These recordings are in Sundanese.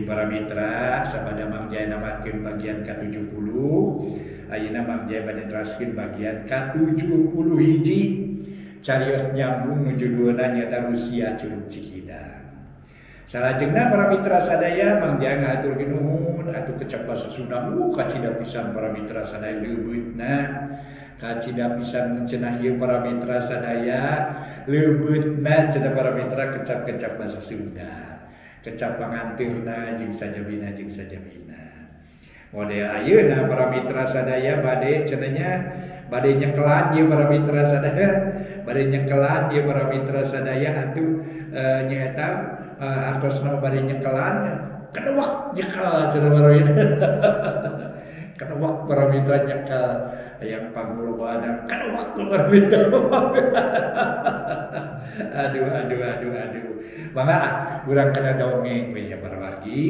Para mitra sabada Mang Jaya namatkeun bagian ka-70, ayeuna Mang Jaya bade neraskeun bagian ka-71. Carios nyambung nu judulna nyaeta Rusia Curug Cikidang. Salajengna para mitra sadaya Mang Jaya ngahaturkeun nuhun atuh kecap basa Sunda kacida pisan para mitra sadaya leubeutna. Kacida pisan cenah ieu para mitra sadaya leubeutna cenah para mitra kecap-kecap basa Sunda. Kecap pangantirna jeung sajabina jeung sajabina. Model ayeuna para mitra sadaya bade cenahnya bade nyekelan ieu para mitra sadaya, bade nyekelan ieu para mitra sadaya atuh nyaeta hartosna bade nyekelan kedewek nyekel cenah para mitra. Kedewek para mitra nyekel hayang pangulobana kedewek para mitra. Aduh aduh aduh aduh. Mangga urang kana dongeng we nya para wargi.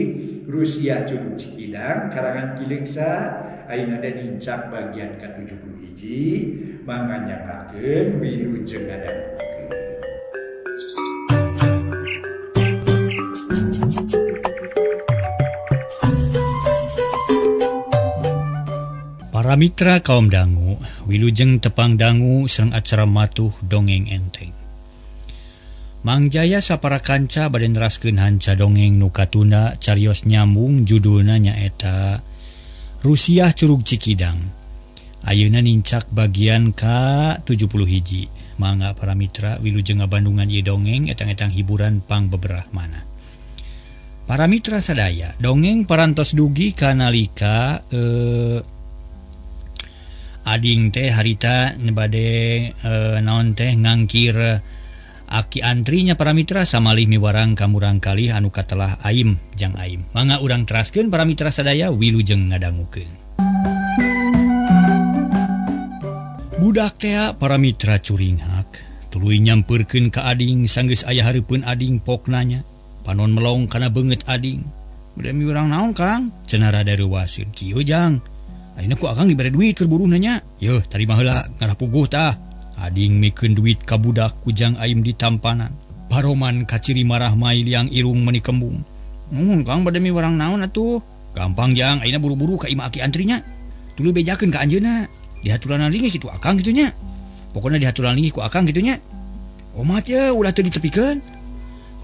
Rusia Curug Cikidang karangan Ki Leungsa ayeuna teh nincak bagian ka-71 mangga nyangakeun wilujeng ngadangukeun. Para mitra kaum dangu, wilujeng tepang dangu sareng acara matuh dongeng enteng. Mang Jaya sapara kanca bade neraskeun hanca dongeng nu katunda carios nyambung judulna nyaeta Rusiah Curug Cikidang. Ayeuna nincak bagian ka-71. Mangga para mitra wilujeng ngabandungan ieu dongeng etang-etang hiburan pang beberah mana. Para mitra sadaya, dongeng parantos dugi kanalika ading teh harita bade naon teh ngangkir aki antrinya para mitra samalih miwarang kamurang kalih anu katelah aim jang aim. Mangga urang teraskeun para mitra sadaya wilujeng ngadangukeun. Budak tea para mitra curinghak tuluy nyampeurkeun ka ading sanggeus aya hareupeun ading pok nanya. Panon melong kana beungeut ading. Bade miwarang naon Kang? Cenah rada reuwaseun. Kieu jang. Ayeuna ku akang dibere duit keur buruhna nya. Yeuh tarima heula ngarah puguh tah. Ading mikeun duit ka budak ku jang aim ditampanan. Paroman kaciri marah mai liang irung meuni kembung. Nuhun Kang bade miwarang naon atuh? Gampang jang, ayeuna buru-buru ka imah aki antrinya. Tuluy bejakeun ka anjeunna. Dihaturan linggih kitu akang kitu nya. Pokona dihaturan linggih ku akang kitu nya. Omat ye ulah teu ditepikeun.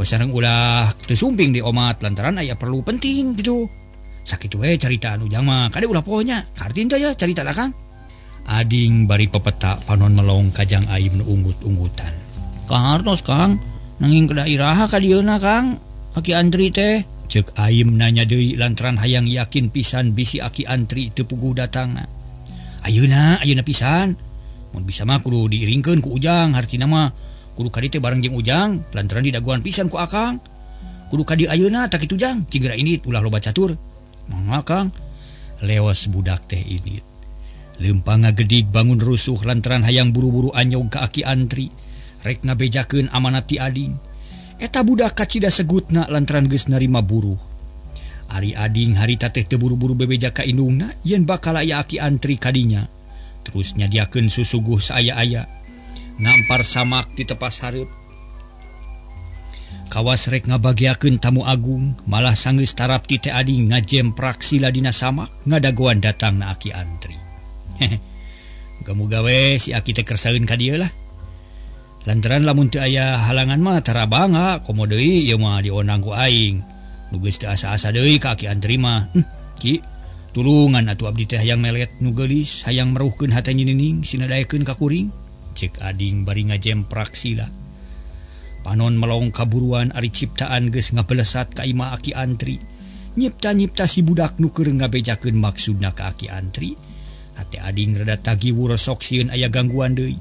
Sareng ulah teu sumping di omat lantaran aya perlu penting kitu. Sakitu we carita anu jang mah kade ulah poho nya. Kartin teh ya carita akang. Ading bari pepeta panon melong kajang aim nu unggut-unggutan. Kang hartos Kang, nanging kedah iraha ka dieuna Kang? Aki antri teh. Ceuk aim nanya deui lantaran hayang yakin pisan bisi aki antri teu puguh datangna. Ayeuna, ayeuna pisan. Mun bisa mah kudu diiringkeun ku Ujang, hartina mah kudu ka dieu teh bareng jeung Ujang lantaran didagoan pisan ku akang. Kudu ka dieu ayeuna tak kitu Jang, cing geura indit ulah loba catur. Mangga Kang. Leos budak teh indit. Leumpang ngagedig bangun rusuh lantaran hayang buru-buru anyog ka aki antri. Rek ngabejakeun amanat ti ading. Eta budak kacida segutna lantaran geus narima buruh. Ari ading harita teh teu buru-buru bebeja ka indungna yen bakal aya aki antri kadinya. Terus nyadiakeun susuguh saaya-aya. Ngampar samak di tepas hareup. Kawas rek ngabagiakeun tamu agung, malah sanggeus tarap ti teh ading ngajemprak sila dina samak ngadagoan datangna aki antri. Muga-muga we si aki teh kersaeun ka dieu lah. Lantaran lamun teu aya halangan mah tara bangga komo deui ieu mah dionang ku aing. Nu geus teu asa-asa deui ka aki antri mah. Ki, tulungan atuh abdi teh hayang melet nu geulis, hayang meruhkeun hate nyinining sinadaekeun ka kuring. Cek ading bari ngajemprak sila. Panon melong kaburuan ari ciptaan geus ngabelesat ka imah aki antri. Nyipta-nyipta si budak nu keur ngabejakeun maksudna ka aki antri. Hate ading rada tagiwur sok sieun aya gangguan deui.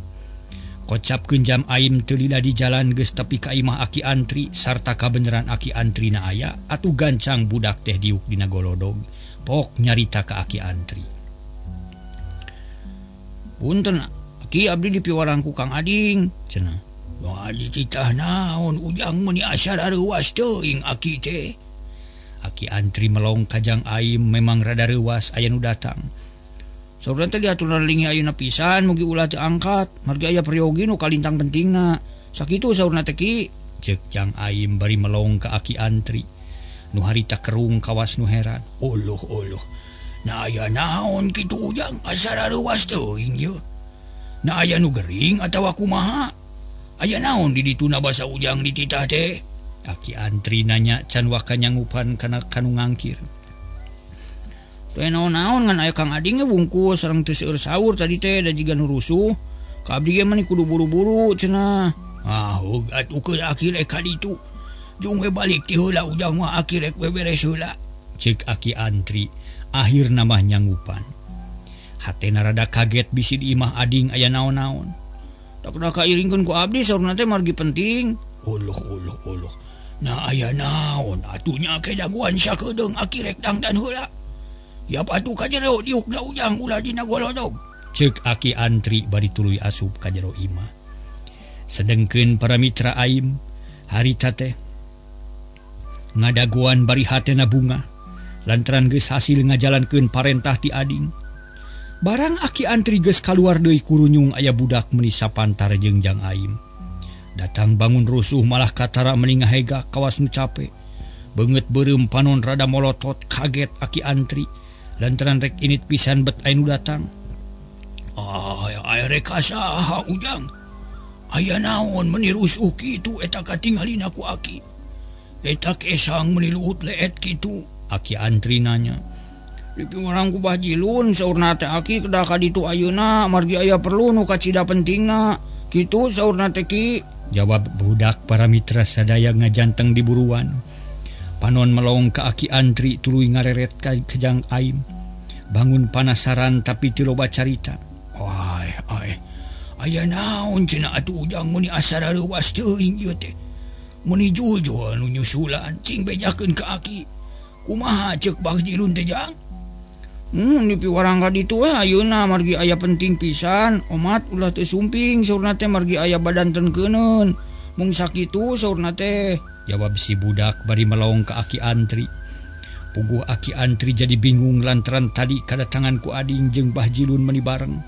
Kocapkeun jam aim teu lila di jalan geus tepi ka imah aki antri sarta kabeneran aki antrina aya atuh gancang budak teh diuk dina golodog. Pok nyarita ka aki antri. Punten aki abdi dipiwarang ku Kang Ading cenah. Wah dititah naon Ujang meuni asa reuwas teuing aki teh. Aki antri melong kajang aim memang rada reuwas aya nu datang. Saurna teh diaturan linggih ayeuna pisan mugi ulah teu angkat, margi aya peryogi nu kalintang pentingna. Sakitu saurna teh ki. Ceuk Jang Aim bari melong ka aki antri. Nu harita kerung kawas nu heran. Oloh oloh. Na aya naon kitu Ujang asa rareuwas teuing ieu. Na aya nu gering atawa kumaha? Aya naon di dituna basa Ujang dititah teh? Aki Antri nanya can waka nyangupan kana kanu ngangkir. Teu naon-naon ngan aya Kang Ading ge bungkus sareng teu seueur sahur tadi teh da jiga nu rusuh. Ka abdi ge mah kudu buru-buru cenah. Ah, heug atuh keur aki rek ka ditu. Jung we balik ti heula Ujang mah aki rek beberes heula. Ceuk Aki Antri akhirna mah nyangupan. Hatena rada kaget bisi di imah Ading aya naon-naon. Tak da kairingkeun ku abdi saurna teh margi penting. Oloh oloh oloh. Nah aya naon atuh nya ke daguan sakedeung aki rek dangdan heula. Yap atuh ka jero diukna Ujang ulah dina golodog. Ceuk Aki Antri bari tuluy asup ka jero imah. Sedengkeun para mitra aim harita teh ngadaguan bari hatena bunga lantaran geus hasil ngajalankeun parentah ti Ading. Barang Aki Antri geus kaluar deui kurunyung aya budak meuni sapantar jeung Jang Aim. Datang bangun rusuh malah katara meuni ngahega kawas nu cape. Beungeut beureum panon rada molotot kaget Aki Antri lantaran rek init pisan bet aya nu datang. Ah, aya rek saha Ujang? Aya naon meuni rusuh kitu eta katingalina ku Aki. Eta kesang meuni luhut leet kitu. Aki Antri nanya. Dipiwarang ku Bah Jilun saurna teh Aki kedah ka ditu ayeuna margi aya perlu nu kacida pentingna. Kitu saurna teh Ki. Jawab budak para mitra sadaya ngajanteng di buruan. Panon melong ka Aki Antri tuluy ngareret ka Jang Aim. Bangun panasaran tapi teu loba carita. Ai ai. Aya naon cenah atuh Ujang meuni asa rareuwas teuing ieu teh. Meuni jul-jul nu nyusulan cing bejakeun ka Aki. Kumaha ceuk Bah Jilun teh Jang? Dipiwarang ka ditu we ayeuna margi aya penting pisan. Omat ulah teu sumping saurna teh margi aya badan teunkeuneun. Mung sakitu saurna teh. Jawab si budak bari melong ka Aki Antri. Puguh Aki Antri jadi bingung lantaran tadi kadatangan ku Ading jeung Bah Jilun meuni bareng.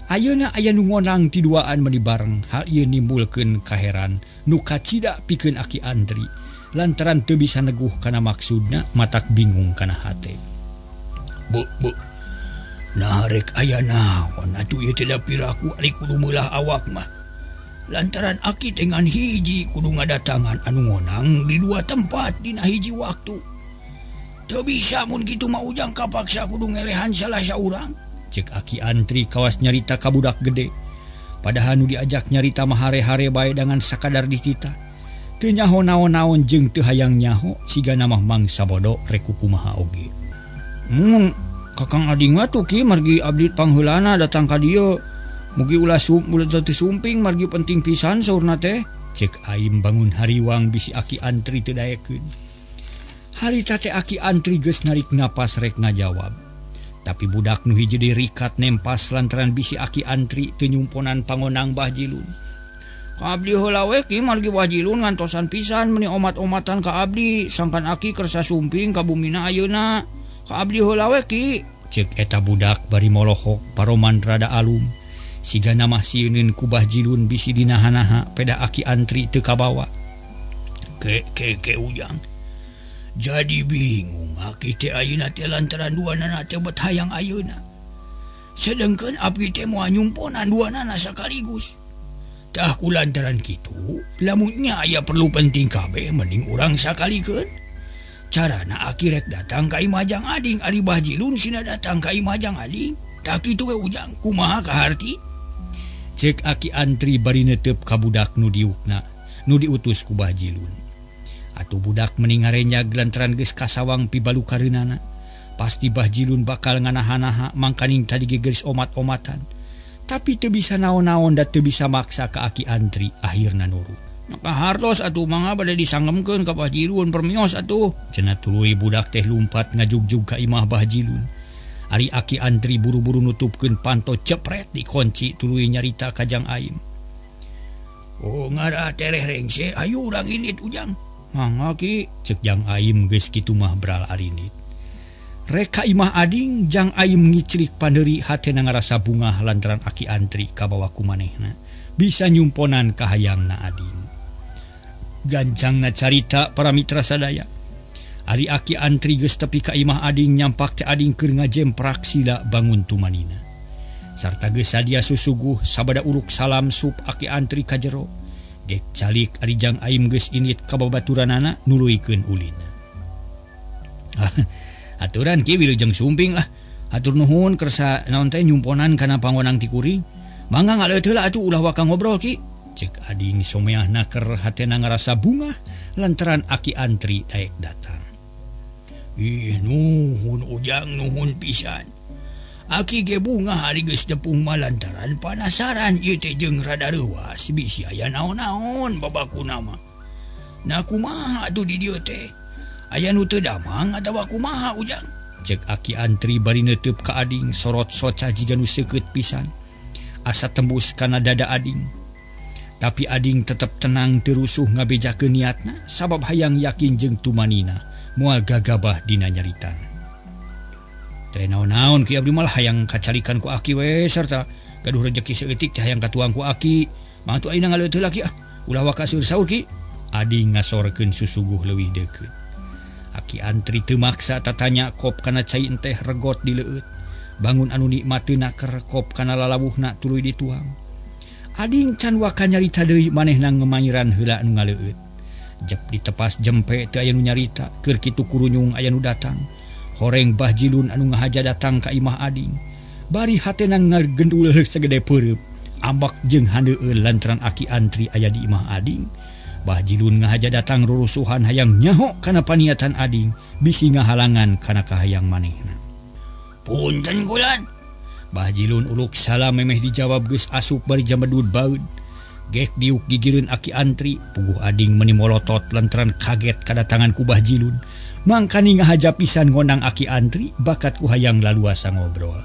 Ayeuna aya nu ngonang ti duaan meuni bareng. Hal ieu nimbulkeun kaheran nu kacida pikeun Aki Antri lantaran teu bisa neguh kana maksudna matak bingung kana hate. Bu bu. Nah rek aya naon atuh ieu teh da piraku ari kudu meulah awak mah. Lantaran Aki dengan hiji kudu ngadatangan anu ngonang di dua tempat dina hiji waktu. Teu bisa mun kitu mah Ujang kapaksa kudu ngelehan salah saurang. Cek Aki Antri kawas nyarita ka budak gede. Padahal nu diajak nyarita mah hare-hare bae dengan sakadar ditita. Teu nyaho naon-naon jeung teu hayang nyaho sigana mah mangsa bodo rek kumaha oge. Mun Kakang Ading mah tuh Ki margi abdi pangheulana datang ka dieu. Mugi ulah teu sumping margi penting pisan saurna teh. Cek Aim bangun hariwang bisi Aki Antri teu daekeun. Harita teh Aki Antri geus narik napas rek ngajawab. Tapi budak nu hiji deui rikat nempas lantaran bisi Aki Antri teu nyumponan pangonang Bah Jilun. Ka abdi heula we Ki margi Bah Jilun ngantosan pisan meuni omat-omatan ka abdi sangkan Aki kersa sumping ka bumina ayeuna. Ka abdi heula we Ki. Cek eta budak bari molohok paroman rada alum. Sigana mah sieuneun ku Bah Jilun bisi dinaha-naha peda Aki Antri teu kabawa. Ke ke ke Ujang. Jadi bingung Aki teh ayeuna teh lantaran duanana teh bet hayang ayeuna. Sedengkeun abdi teh moal nyumponan duanana sakaligus. Tah ku lantaran kitu, lamun nya aya perlu penting kabeh mending urang sakalikeun. Carana Aki rek datang ka imah Jang Ading, ari Bah Jilun sina datang ka imah Jang Ading. Tah kitu we Ujang, kumaha kaharti? Cek Aki Antri bari netep ka budak nu diukna, nu diutus ku Bah Jilun. Atuh budak meni ngarenyag lantaran geus kasawang pibalukareunana. Pasti Bah Jilun bakal nganaha-naha mangkaning tadi ge geus omat-omatan. Tapi teu bisa naon-naon da teu bisa maksa ka Aki Antri akhirna nurut. Maka hartos atuh mangga bade disangemkeun ka Bah Jilun permios atuh. Cenah tuluy budak teh lumpat ngajugjug ka imah Bah Jilun. Ari Aki Antri buru-buru nutupkeun panto cepret dikunci tuluy nyarita ka Jang Aim. Oh ngarah tereh rengse ayo urang indit Ujang. Mangga Ki, cek Jang Aim geus kitu mah bral arinit. Rek ka imah Ading Jang Aim ngicrik pandeuri hatena ngarasa bungah lantaran Aki Antri kabawa ku manehna bisa nyumponan kahayangna Ading. Gancangna carita para mitra sadaya. Ari aki antri geus tepi ka imah ading nyampak teh ading keur ngajemprak sila bangun tumanina. Sarta geus sadia susuguh sabada uruk salam sup aki antri ka jero. Gek calik ari Jang Aim geus indit ka babaturanana nuluykeun ulina. Aturan ki wilujeng sumping lah. Hatur nuhun kersa naon teh nyumponan kana pangonang ti kuring. Mangga ngaleueut heula atuh ulah waka ngobrol ki. Cek ading someah naker hatena ngarasa bungah lantaran aki antri daek datang. Ih nuhun ujang nuhun pisan. Aki ge bungah ari geus tepung mah lantaran panasaran ieu teh jeung rada reuas bisi aya naon-naon babakuna mah. Nah kumaha atuh di dieu teh? Aya nu teu damang atawa kumaha ujang? Cek aki antri bari neuteub ka ading sorot soca jiga nu seukeut pisan. Asa tembus kana dada ading. Tapi ading tetep tenang teu rusuh ngabejakeun niatna sabab hayang yakin jeung tumanina moal gagabah dina nyaritan. Teh naon-naon ki abdi malah hayang kacarikan ku aki we sarta gaduh rejeki saeutik teh hayang katuang ku aki. Mah atuh ayeuna ngaleueut heula ki ah. Ulah waka seur-saur ki. Ading ngasorkeun susuguh leuwih deukeut. Aki antri teu maksa tatanya kop kana cai enteh regot di leueut. Bangun anu nikmateuna keur kop kana lalawuhna tuluy dituang. Ading can waka nyarita deui manehna ngemayiran heula anu ngaleueut. Jep ditepas jempe teu aya nu nyarita, keur kitu kurunyung aya nu datang. Horeng Bah Jilun anu ngahaja datang ka imah ading. Bari hatena ngagendul sagede peureub. Ambak jeung handeueul lantaran aki antri aya di imah ading. Bah Jilun ngahaja datang rurusuhan hayang nyaho kana paniatan ading, bisi ngahalangan kana kahayang manehna. Punten kulan. Bah Jilun uluk salam memeh dijawab geus asup bari jamedud baeud. Gek diuk gigireun aki antri, puguh ading meni molotot lantaran kaget kadatangan ku Bah Jilun. Mangkani ngahaja pisan ngondang aki antri bakat ku hayang laluasa ngobrol.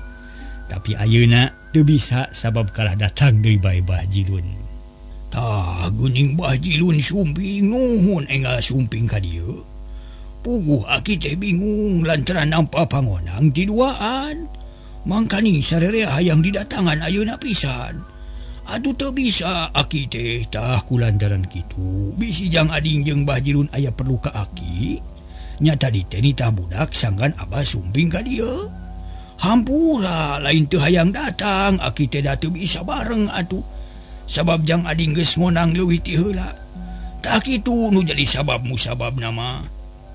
Tapi ayeuna teu bisa sabab kalah datang deui bae Bah Jilun. Tah geuning Bah Jilun sumping nuhun enggal sumping ka dieu. Puguh aki teh bingung lantaran nampa pangonang ti duaan. Mangkani sarerea hayang didatangan ayeuna pisan. Aduh teu bisa aki teh tah kulantaran kitu. Bisi jang ading jeung Bah Jilun aya perlu ka aki. Nya tadi teh nitah budak sangkan abah sumping ka dieu. Hampura lain teu hayang datang aki teh da teu bisa bareng atuh. Sabab jang ading geus ngonang leuwih ti heula. Tah kitu nu jadi sabab musababna mah.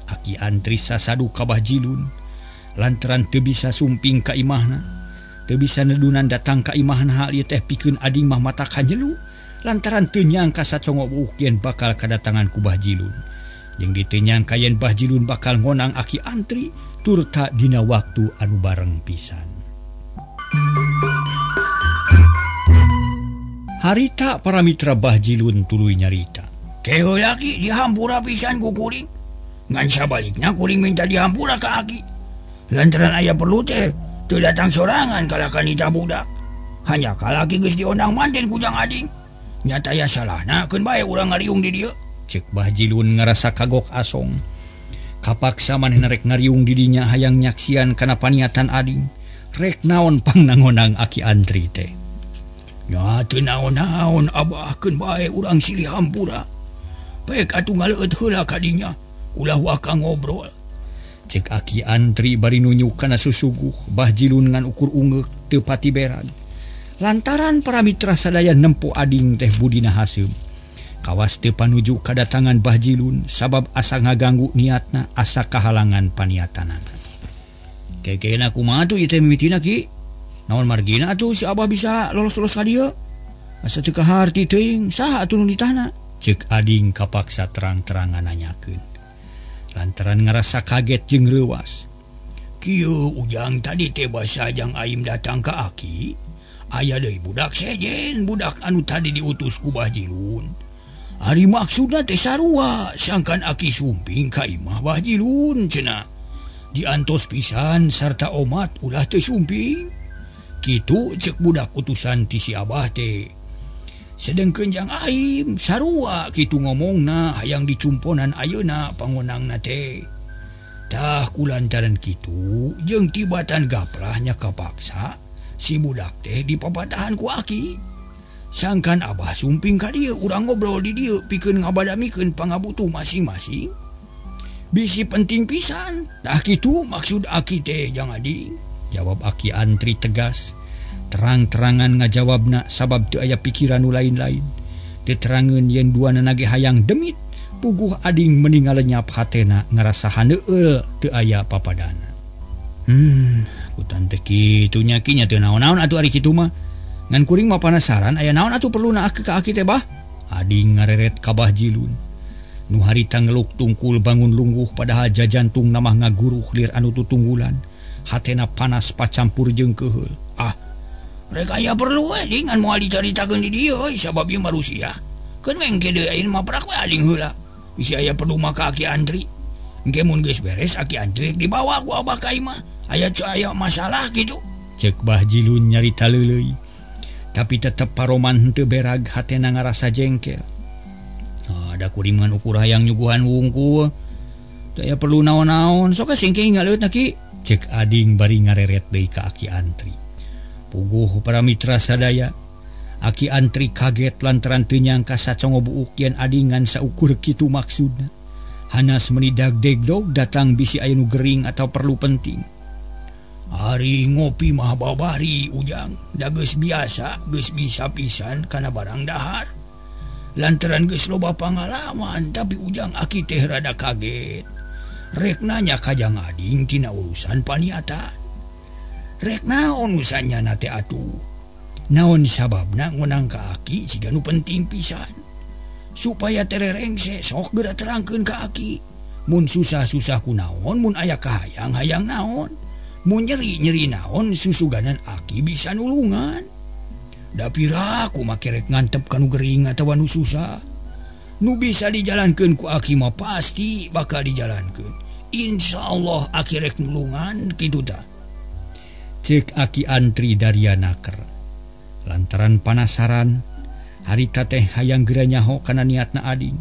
Aki antri sasadu ka Bah Jilun lantaran teu bisa sumping ka imahna. Teu bisa nedunan datang ka imahna hal ieu teh pikeun ading mah mata kanyelu lantaran teu nyangka sacongok yen bakal kadatangan ku Bah Jilun. Jeung diteu nyangka yen Bah Jilun bakal ngonang aki antri turta dina waktu anu bareng pisan. Harita para mitra Bah Jilun tuluy nyarita. Keho lagi dihampura pisan ku kuring. Ngan sabalikna kuring minta dihampura ka aki. Lantaran aya perlu teh teu datang sorangan kalakan nita budak. Hanya kalaki geus diondang manten ku jang ading. Nyata ya salahna keun bae urang ngariung di dieu. Cek Bah Jilun ngarasa kagok asong. Kapaksa manehna rek ngariung di dinya hayang nyaksian kana paniatan ading. Rek naon pangnangonang aki antri teh. Nya teu naon-naon abah keun bae urang silih hampura. Pek atuh ngaleueut heula ka dinya. Ulah waka ngobrol. Cek aki antri bari nunjuk kana susuguh Bah Jilun ngan ukur ungeuk teu patiberan. Lantaran para mitra sadaya nempo ading teh budina haseum. Kawas teu panuju kadatangan Bah Jilun sabab asa ngaganggu niatna asa kahalangan paniatanana. Kekena kumaha tuh ieu teh mimitina ki? Naon margina atuh si abah bisa lolos-lolos ka dieu? Asa teu kaharti teuing saha atuh nu ditahna? Cek ading kapaksa terang-terangan nanyakeun. Lantaran ngerasa kaget jeung reuas. Kieu ujang tadi teh basa jang aim datang ka aki. Aya deui budak sejen budak anu tadi diutus ku Bah Jilun. Ari maksudna teh sarua sangkan aki sumping ka imah Bah Jilun cenah. Diantos pisan sarta omat ulah teu sumping. Kitu cek budak utusan ti si abah teh. Sedengkeun jang aim sarua kitu ngomongna hayang dicumponan ayeuna pangonangna teh. Tah kulantaran kitu jeung tibatan gaplahnya kapaksa si budak teh dipapatahan ku aki. Sangkan abah sumping ka dieu urang ngobrol di dieu pikeun ngabadamikeun pangabutuh masing-masing. Bisi penting pisan. Tah kitu maksud aki teh jang ading. Jawab aki Antri tegas. Terang-terangan ngajawabna sabab teu aya pikiran nu lain-lain. Teu terangeun yen duana ge hayang demit, puguh ading meni ngalenyap hatena ngarasa haneueul teu aya papadana. Ku tante kitu nya ki nya teu naon-naon atuh ari kitu mah. Ngan kuring mah panasaran aya naon atuh perluna aki ka aki teh bah? Ading ngareret ka Bah Jilun. Nu harita ngeluk tungkul bangun lungguh padahal jajantung namah ngaguruh lir anu tutunggulan. Hatena panas pacampur jeung keuheul. Ah, rek aya perlu we ding ngan moal dicaritakeun di dieu euy sabab ieu mah Rusia. Keun we engke deui ayeuna mah prak we ading heula. Bisi aya perlu mah ka aki Andri. Engke mun geus beres aki Andri dibawa ku abah ka imah. Aya aya masalah kitu. Ceuk Bah Jilun nyarita leuleuy. Tapi tetep paroman henteu berag hatena ngarasa jengkel. Ah, da kuring mah ukur hayang nyuguhan wungkul. Teu aya perlu naon-naon, sok singke ngaleutna ki. Ceuk ading bari ngareret deui ka aki Antri. Puguh para mitra sadaya, aki Antri kaget lantaran teu nyangka sacongo buuk yen ading ngan saukur kitu maksudna. Hanas meni dagdegdog datang bisi aya nu gering atau perlu penting. Ari ngopi mah babari ujang, da geus biasa, geus bisa pisan kana barang dahar. Lantaran geus loba pangalaman, tapi ujang aki teh rada kaget. Rek nanya ka jang ading tina urusan paniatan. Rek naon urusannya na teh atuh? Naon sababna ngonang ka aki siga nu penting pisan. Supaya tererengse sok geura terangkeun ka aki. Mun susah-susah kunaon, mun aya kahayang hayang naon. Mun nyeri-nyeri naon susuganan aki bisa nulungan. Da piraku mah kerek ngantep ka nu gering atawa nu susah. Nu bisa dijalankeun ku aki mah pasti bakal dijalankeun. Insyaallah aki rek nulungan kitu tah. Ceuk aki Antri daria naker. Lantaran panasaran, harita teh hayang geura nyaho kana niatna ading.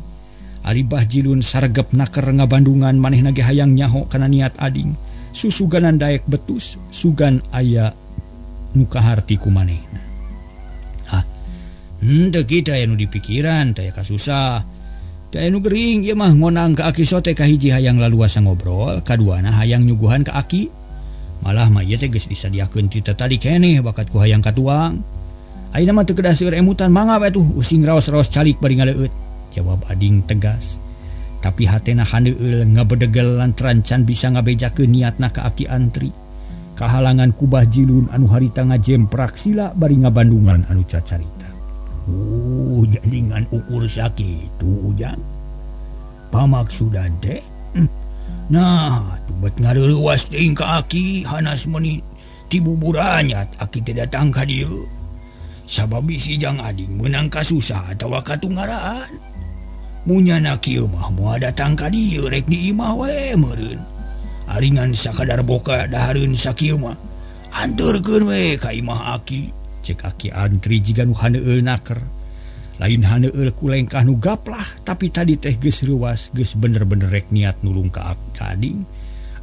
Ari Bah Jilun sargep naker ngabandungan manehna ge hayang nyaho kana niat ading. Susuganan daek betus, sugan aya nu kaharti ku manehna. Ah, henteu kitu aya nu dipikiran, teh kasusah. Teh aya nu gering ieu mah ngonang ka aki sote kahiji hayang laluasa ngobrol, kaduana hayang nyuguhan ka aki. Malah mah ieu teh geus disadiakeun ti tadi keneh bakat ku hayang katuang. Ayeuna mah teu kedah seueur emutan mangga we atuh using raos-raos calik bari ngaleueut. Jawab ading tegas. Tapi hatena haneueul ngabedegel lantaran can bisa ngabejakeun niatna ka aki Antri. Kahalangan ku Bah Jilun anu harita ngajemprak sila bari ngabandungan anu cacarita. Oh, jadi ngan ukur sakitu ujang. Pamaksudan teh. Nah, tubet ngareuwas teuing ka aki hanas meuni ti buburannya aki teh datang ka dieu. Sabab bisi jang ading meunang kasusah atawa katunggaraan. Munyana kieu mah moal datang ka dieu rek di imah we meureun. Ari ngan sakadar boka dahareun sakieu mah anteurkeun we ka imah aki. Cek aki Antri jiga nu haneueul naker. Lain haneueul ku lengkah nu gaplah, tapi tadi teh geus reuwas, geus bener-bener rek niat nulung ka ading.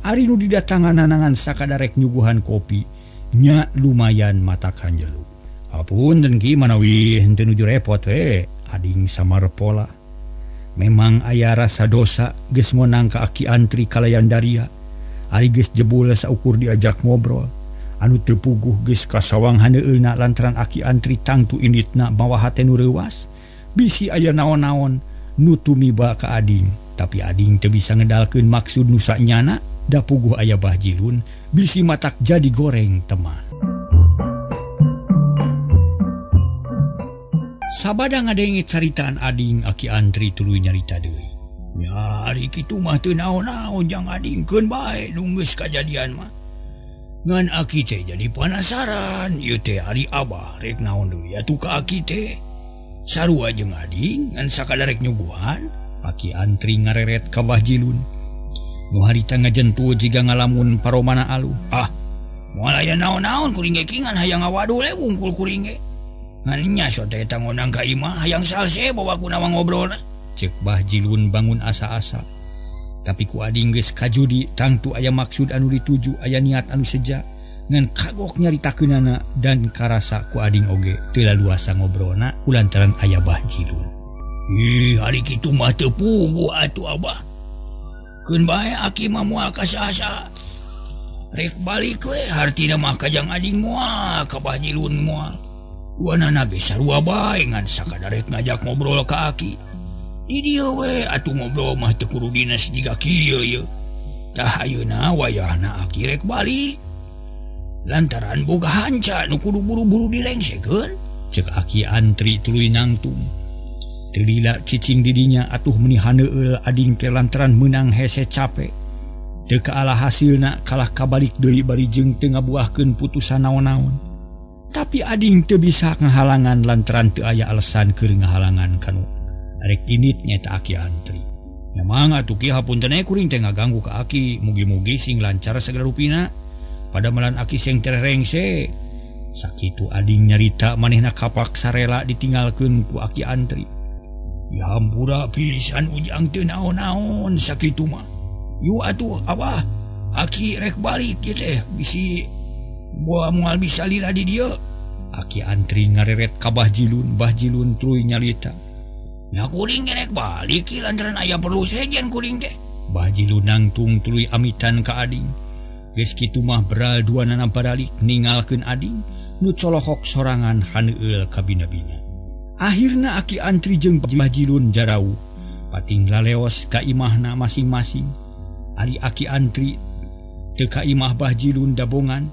Ari nu didatangan ngan sakadar rek nyuguhan kopi, nya lumayan matak hanjelu. Apunten ki manawi henteu nuju repot we, ading samar pola. Memang aya rasa dosa geus ngonang ka aki Antri kalayan daria. Ari geus jebul saukur diajak ngobrol. Anu teu puguh geus kasawang haneueulna lantaran aki Antri tangtu inditna mawa hate nu reuwas. Bisi aya naon-naon nu tumiba ka ading, tapi ading teu bisa ngedalkeun maksud nu sanyana, da puguh aya Bah Jilun bisi matak jadi goreng teman. Sabada ngadenge caritaan ading, aki Antri tuluy nyarita deui. Ya, ari kitu mah teu naon-naon jang ading keun bae nu geus kajadian mah. Ngan aki teh jadi panasaran, ieu teh ari abah rek naon deui atuh ka aki teh. Sarua jeung ading ngan sakadar rek nyuguhan, aki Antri ngareret ka Bah Jilun. Nu harita ngajentul jiga ngalamun paromana aluh. Ah, moal aya naon-naon kuring ge kingan hayang ngawadul we wungkul kuring ge. Ngan nya sote eta ngonang ka imah hayang salse bawa ku nawa ngobrolna. Ceuk Bah Jilun bangun asa-asa. Tapi ku ading geus kajudi tangtu aya maksud anu dituju, aya niat anu seja. Ngan kagok nyaritakeunana dan karasa ku ading oge teu laluasa ngobrolna kulantaran aya Bah Jilun. Ih, ari kitu mah teu puguh atuh abah. Keun bae aki mah moal ka saha-saha. Rek balik we hartina mah ka jang ading moal ka Bah Jilun moal. Duanana ge sarua bae ngan sakadar rek ngajak ngobrol ka aki. Di dieu we atuh ngobrol mah teu kudu dinas jiga kieu ye. Tah ayeuna wayahna aki rek balik. Lantaran boga hanca nu kudu buru-buru direngsekeun. Cek aki antri tuluy nangtung. Teu lila cicing didinya atuh meuni haneueul ading teh lantaran meunang hese cape. Teu kaala hasilna kalah kabalik deui bari jeung teu ngabuahkeun putusan naon-naon. Tapi ading teu bisa ngahalangan lantaran teu aya alasan keur ngahalangan kanu rek init nyaeta aki antri. Nya mangga atuh ki hapunten kuring teh ngaganggu ka aki, mugi-mugi sing lancar sagala rupina. Padamalan aki sing teh rengse. Sakitu ading nyarita manehna kapaksa rela ditinggalkeun ku aki antri. Dihampura pisan ujang teu naon-naon sakitu mah. Yu atuh abah aki rek balik ieu teh bisi moal moal bisa lila di dieu. Aki antri ngareret ka Bah Jilun, Bah Jilun tuluy nyarita. Nya kuring rek balik lantaran aya perlu sejen kuring teh. Bah Jilun nangtung tuluy amitan ka ading. Geus kitu mah beral duanana baralik ninggalkeun ading nu colohok sorangan haneueul ka bina-bina. Akhirna aki antri jeung Bah Jilun jarauh pating laleos ka imahna masing-masing. Ari aki antri teu ka imah Bah Jilun dabongan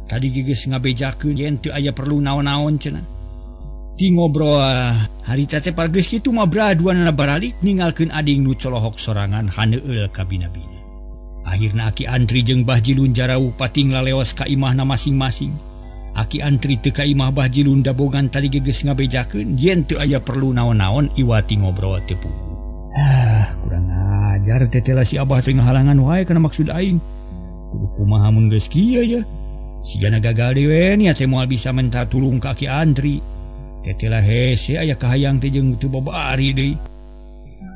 tadi geus ngabejakeun yen teu aya perlu naon-naon cenah. Ti ngobrol harita teh geus kitu mah beral duanana baralik ninggalkeun ading nu colohok sorangan haneueul ka bina-bina. Akhirna aki antri jeung Bah Jilun jarauh pating laleos ka imahna masing-masing. Aki antri teu ka imah Bah Jilun dabongan tadi geus ngabejakeun yen teu aya perlu naon-naon iwati ngobrol teu puguh. Ah, kurang ajar teh teh si abah teh ngahalangan wae kana maksud aing. Kudu kumaha mun geus kieu ye. Sigana gagal deui nya teh moal bisa menta tulung ka aki antri. Teh teh lah hese aya kahayang teh jeung teu babari deui.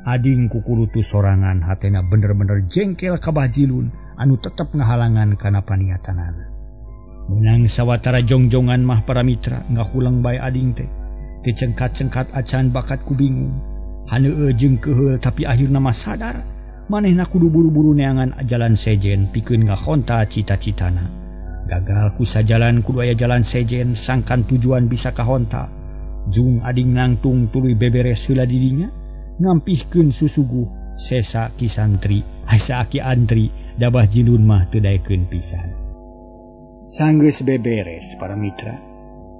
Ading kukurutu sorangan hatena bener-bener jengkel ka Bah Jilun anu tetep ngahalangan kana paniatanana. Menang sawatara jongjongan mah para mitra ngahulang bae ading teh. Teu cengkat-cengkat acan bakat ku bingung. Haneueul jeung keuheul tapi akhirna mah sadar manehna kudu buru-buru neangan jalan sejen pikeun ngahonta cita-citana. Gagal ku sajalan kudu aya jalan sejen sangkan tujuan bisa kahonta. Jung ading nangtung tuluy beberes heula didinya ngampihkeun susuguh sesa ki santri asa aki antri da Bah Jilun mah teu daekeun pisan. Sanggeus beberes para mitra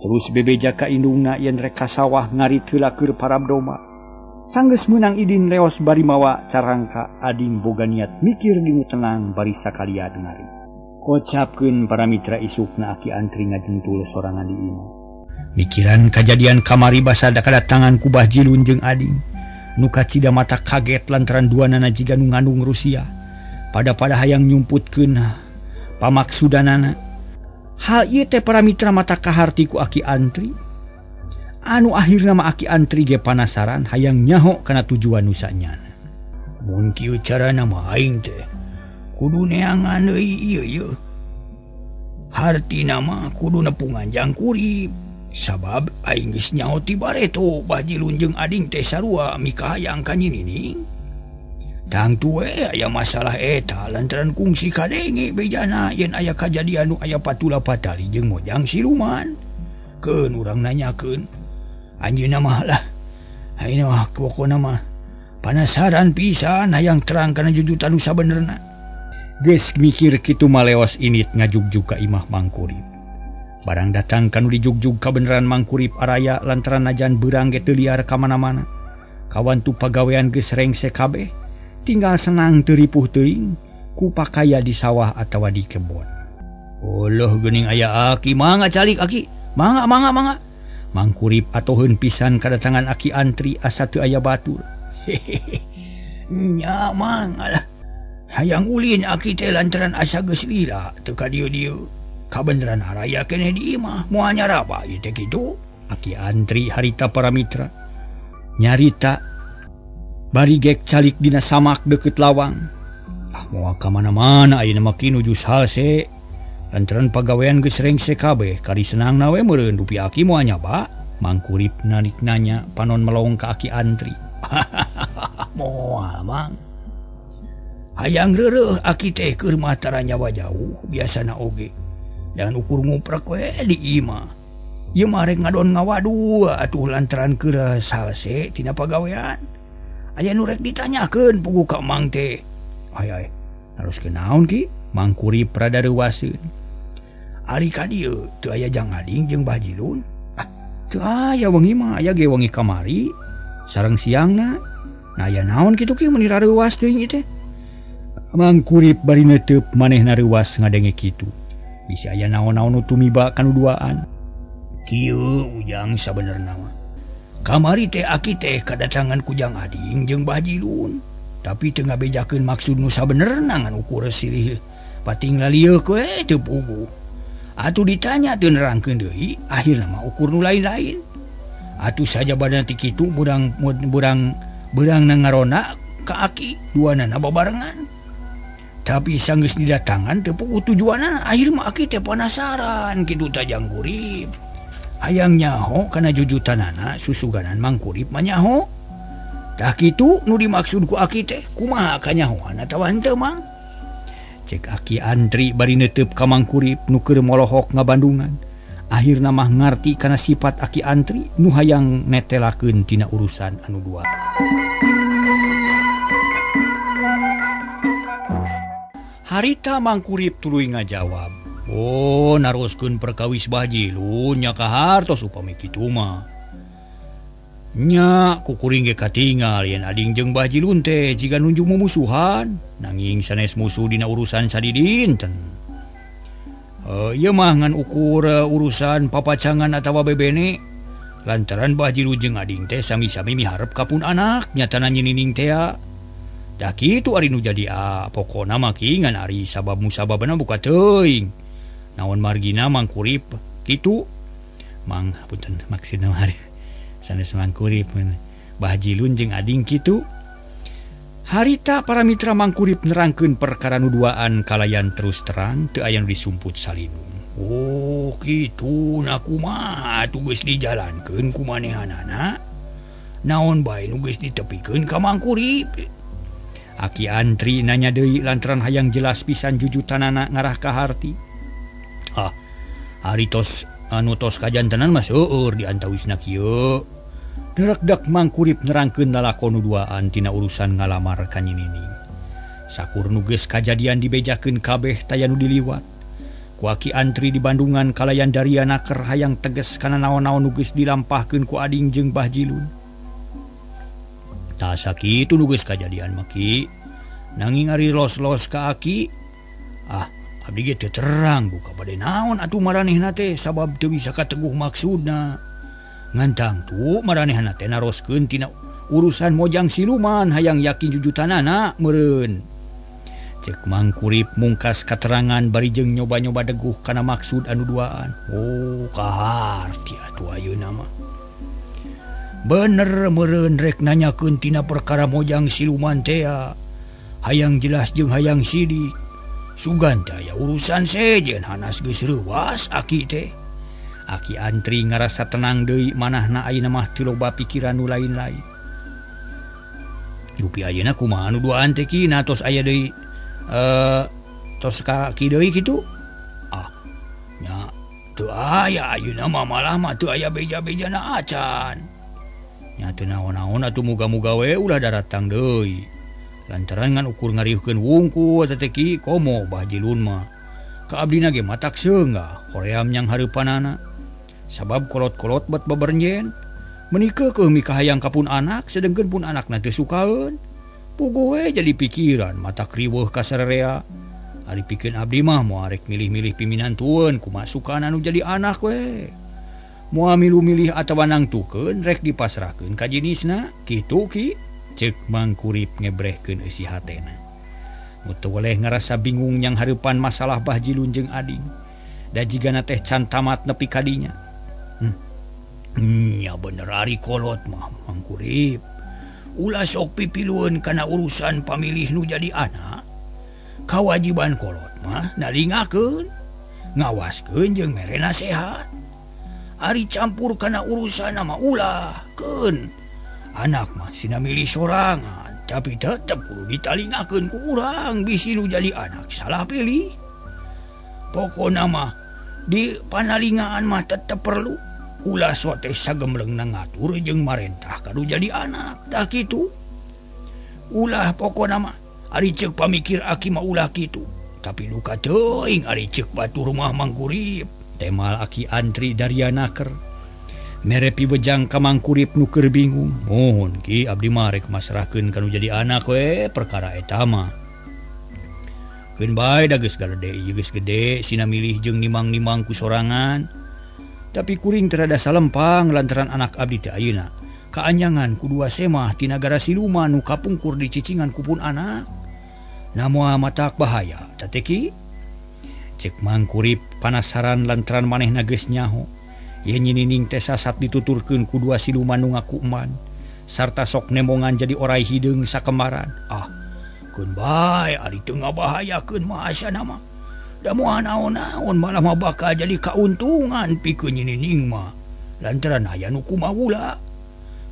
terus bebeja ka indungna yen rek ka sawah ngarit heula keur parab domba. Sanggeus meunang idin leos bari mawa carangka ading boga niat mikir dinu tenang bari sakalian ngarit. Kocapkeun para mitra isukna aki antri ngajentul sorangan di imah. Mikiran kajadian kamari basa kadatangan ku Bah Jilun jeung ading. Nu kacida mata kaget lantaran duanana jiga nu ngandung Rusia. Pada-pada hayang nyumputkeun pamaksudanana. Hal ieu teh para mitra mata kaharti ku aki antri. Anu akhirna mah aki antri ge panasaran hayang nyaho kana tujuan nu sanyana. Mun kieu carana mah aing teh kudu neangan deui ieu ye. Hartina mah kudu nepungan jang kurip. Sabab aing geus nyaho ti bareto Bah Jilun jeung ading teh sarua mikahayang ka Nyi Nining. Tangtu we aya masalah eta lantaran kungsi kadenge bejana yen aya kajadian nu aya patula patali jeung mojang siluman. Keun urang nanyakeun. Anjeunna mah lah ayeuna mah pokona mah panasaran pisan hayang terang kana jujutan nu sabenerna. Geus mikir kitu maleos init ngajugjug ka imah Mangkurip. Barang datang kanu dijugjug kabeneran Mangkurip araya lantaran najan beurang ge teu liar ka mana-mana. Kawantu pagawean geus rengse kabeh, tinggal senang teu ripuh teuing ku pakaya di sawah atawa di kebon. Oloh geuning aya aki mangga calik aki, mangga mangga mangga. Mangkurip atoheun pisan kadatangan aki antri asa teu aya batur. Hehehe. Nya mang alah. Hayang ulin aki teh lantaran asa geus lila teu ka dieu-dieu. Kabeneran araya keneh di imah moal nyaraba ieu teh kitu. Aki antri harita para mitra. Nyarita bari gek calik dina samak deukeut lawang. Ah moal ka mana-mana ayeuna mah ki nuju salse. Lantaran pagawean geus rengse kabeh kari senangna we meureun dupi aki moal nyaba. Mangkurip narik nanya panon melong ka aki antri. Moal mang. Hayang reureuh aki teh keur mah tara nyawa jauh biasana oge. Dan ukur nguprek we di imah. Ieu mah rek ngadon ngawadu atuh lantaran keur salse tina pagawean. Aya nu rek ditanyakeun puguh ka Mang teh. Ay ay, naroskeun naon ki? Mang Kurip rada reuwaseun. Ari ka dieu teu aya Jang Ading jeung Bah Jilun. Ah, teu aya wengi mah, aya ge wengi kamari sareng siangna. Nah aya naon kitu ki meuni rareuwas teuing ieu teh. Mang Kurip bari neuteup manehna reuwas ngadenge kitu. Bisi aya naon-naon nu tumiba kanu duaan. Kieu Ujang sabenerna mah. Kamari teh aki teh kadatangan ku Jang Ading jeung Bah Jilun. Tapi teu ngabejakeun maksud nu sabenerna ngan ukur silih pating lalieuk we teu puguh. Atuh ditanya teu nerangkeun deui, akhirna mah ukur nu lain-lain. Atuh saja badan ti kitu burang beurang na ngarona ka aki duanana babarengan. Tapi sanggeus didatangan teu puguh tujuanana, akhir mah aki teh penasaran kitu tah Jang Kurip. Hayang nyaho kana jujutanana susuganan Mang Kurip mah nyaho. Tah kitu nu dimaksud ku aki teh kumaha kanyahoan atawa henteu Mang? Cek aki antri bari neuteup ka Mang Kurip nu keur molohok ngabandungan. Akhirna mah ngarti kana sifat aki antri nu hayang netelakeun tina urusan anu dua. Harita Mang Kurip tuluy ngajawab, "Oh, naroskeun perkawis Bah Jilun nya kahartos upami kitu mah." Nya kukuring ge katingal yen ading jeung Bah Jilun teh jiga nunjuk mumusuhan, nanging sanes musuh dina urusan sadidinten. Ieu mah ngan ukur urusan papacangan atawa bebene, lantaran Bah Jilun jeung ading teh sami-sami miharep ka pun anak nyatana nyinining tea. Dah kitu ari nu jadi pokona mah ki ngan ari sabab musababna buka teuing. Naon margina Mang Kurip kitu? Mang punten maksudna mah sanes Mang Kurip Bah Jilun jeung ading kitu. Harita para mitra Mang Kurip nerangkeun perkara nu duaan kalayan terus terang teu aya nu disumput salinung. Oh kitu na kumaha atuh geus dijalankeun ku manehanana. Naon bae nu geus ditepikeun ka Mang Kurip. Aki antri nanya deui lantaran hayang jelas pisan jujutanana ngarah ka harti. Ah, ari tos anu tos kajantenan mah seueur di antawisna kieu. Derekdak Mang Kurip nerangkeun lalakon nu duaan tina urusan ngalamar ka Nyi Nining. Sakur nu geus kajadian dibejakeun kabeh taya nu diliwat. Ku aki antri di Bandungan kalayan daria naker hayang teges kana naon-naon nu geus dilampahkeun ku ading jeung Bah Jilun. Tah sakitu nu geus kajadian mah ki. Nanging ari los-los ka aki, ah abdi ge teu terang buka bade naon atuh maranehna teh sabab teu bisa kateguh maksudna. Ngantang tu maranehna teh naroskeun tina urusan mojang siluman hayang yakin jujutanana meureun. Cek Mang Kurip mungkas katerangan bari jeung nyoba-nyoba deguh kana maksud anu duaan. Oh kaharti atuh ayeuna mah. Bener meureun rek nanyakeun tina perkara mojang siluman teh hayang jelas jeung hayang sidik. Sugan teh aya urusan sejen hanas geus reuwas aki teh. Aki antri ngarasa tenang deui manahna ayeuna mah teu loba pikiran nu lain-lain. Yupi ayeuna kumaha nu duaan teh ki na tos aya deui tos ka ki deui kitu. Ah nya teu aya ayeuna mah malah mah teu aya beja-bejana acan. Nya teu naon-naon atuh muga-muga we ulah daratang deui. Lantaran ngan ukur ngariuhkeun wungku eta teh ki komo Bah Jilun mah. Ka abdina ge matak seunggah hoream nyang hareupanana. Sabab kolot-kolot bet beberenjen meuni keukeuh mikahayang ka pun anak sedengkeun pun anakna teu sukaeun. Puguh we jadi pikiran matak riweuh ka sararea. Ari pikeun abdi mah moal rek milih-milih piminantueun kumaha sukana nu jadi anak we. Moal milu-milih atawa nangtukeun rek dipasrahkeun ka jinisna kitu ki. Cek Mang Kurip ngebrehkeun eusi hatena. Nu teu weleh ngarasa bingung nyang hareupan masalah Bah Jilun jeung ading. Da jigana teh can tamat nepi ka dinya. Nya bener ari kolot mah Mang Kurip. Ulah sok pipilueun kana urusan pamilih nu jadi anak. Kawajiban kolot mah nalingakeun, ngawaskeun jeung mere nasehat. Ari campur kana urusan mah ulah keun. Anak mah sina milih sorangan. Tapi tetep kudu ditalingakeun ku urang bisi nu jadi anak salah pilih. Pokona mah di panalingaan mah tetep perlu. Ulah sote sagemlengna ngatur jeung marentah ka nu jadi anak. Dah kitu. Ulah pokona mah ari ceuk pamikir aki mah ulah kitu. Tapi duka teuing ari ceuk batur mah Mangkurip. Temal Aki Antri Daryana ker mere piwejang ka Mangkurip nu keur bingung. Mohon Ki abdi mah rek masrahkeun ka nu jadi anak we perkara eta mah. Keun bae da geus galede ieu geus gede sina milih jeung nimang-nimang ku sorangan. Tapi kuring teu rada salempang lantaran anak abdi teh ayeuna kaanyangan ku dua semah ti nagara siluman nu kapungkur dicicingan ku pun anak. Na moal matak bahaya teh Ki. Cek Mangkurip panasaran lantaran manehna geus nyaho. Ye nyinining teh sasat dituturkeun ku dua siluman nu ngaku eman sarta sok nemongan jadi orai hideung sakemaran. Ah, keun bae ari teu ngabahayakeun mah asana mah. Da moal naon-naon malah mah bakal jadi kauntungan pikeun nyinining mah. Lantaran aya nu kumawula.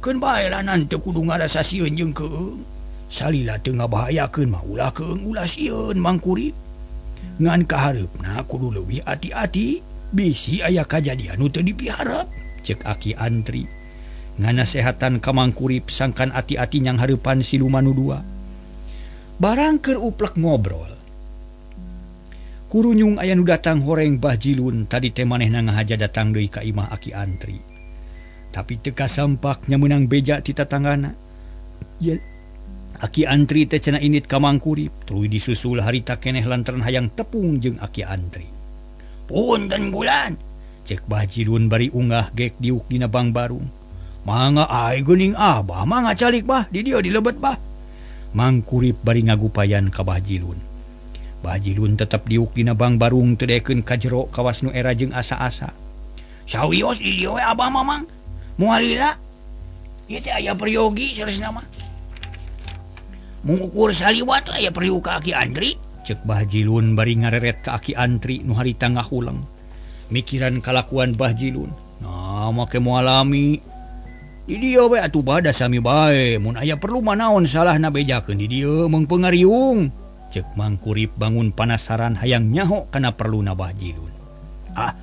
Keun bae lanan teu kudu ngarasa sieun jeung keung. Salila teu ngabahayakeun mah ulah keung ulah sieun Mangkurip. Ngan kahareupna kudu leuwih ati-ati. Bisi aya kajadian nu teu dipiharep. Cek Aki Antri nganasehatan ka Mangkurip sangkan ati-ati nyang hareupan siluman nu dua. Barang keur uplek ngobrol kurunyung aya nu datang horeng Bah Jilun. Tadi teh manehna ngahaja datang deui ka imah Aki Antri. Tapi teu kasampak nya meunang beja ti tatanggana. Ye Aki Antri teh cenah init ka Mangkurip tuluy disusul harita keneh lantaran hayang tepung jeung Aki Antri. Punten gulan, cek Bah Jilun bari unggah gek diuk dina bangbarung. Mangga ai geuning abah mangga calik bah di dieu dilebet bah. Mangkurip bari ngagupayan ka Bah Jilun. Bah Jilun tetep diuk dina bangbarung teu daekeun ka jero kawas nu era jeung asa-asa. Sawios di dieu we abah mamang. Moal lila. Ieu teh aya peryogi saresna mah. Mengukur saliwat aya periuk ka Aki Andri. Cek Bah Jilun bari ngareret ka Aki Antri nu harita ngahuleng. Mikiran kalakuan Bah Jilun. Nah make moal lami. Di dieu we atuh bah da sami bae. Mun aya perlu mah naon salahna bejakeun di dieu meung pengariung. Cek Mangkurip bangun panasaran hayang nyaho kana perluna Bah Jilun. Ah,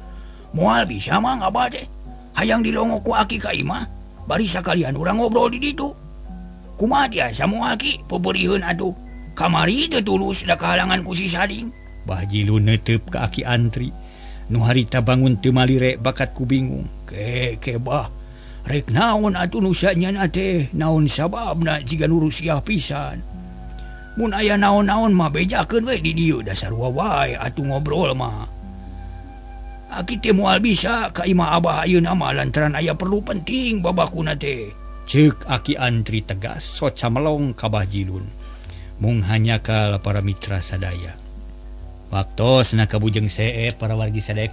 moal bisa mang abah teh. Hayang dilongo ku aki ka imah. Bari sakalian urang ngobrol di ditu. Kumaha tiasa moal ki peupeurieun atuh. Kamari teu tulus da kahalangan ku si Sading. Bah Jilun neuteup ka Aki Antri nu harita bangun teu malire bakat ku bingung. Ke ke bah rek naon atuh nu sanyana teh naon sababna jiga nu rusiah pisan. Mun aya naon-naon mah bejakeun we di dieu da sarua wae atuh ngobrol mah. Aki teh moal bisa ka imah abah ayeuna mah lantaran aya perlu penting babakuna teh. Ceuk Aki Antri tegas soca melong ka Bah Jilun. Mung hanyakal para mitra sadaya. Waktosna kabujeng seep para wargi sadaya.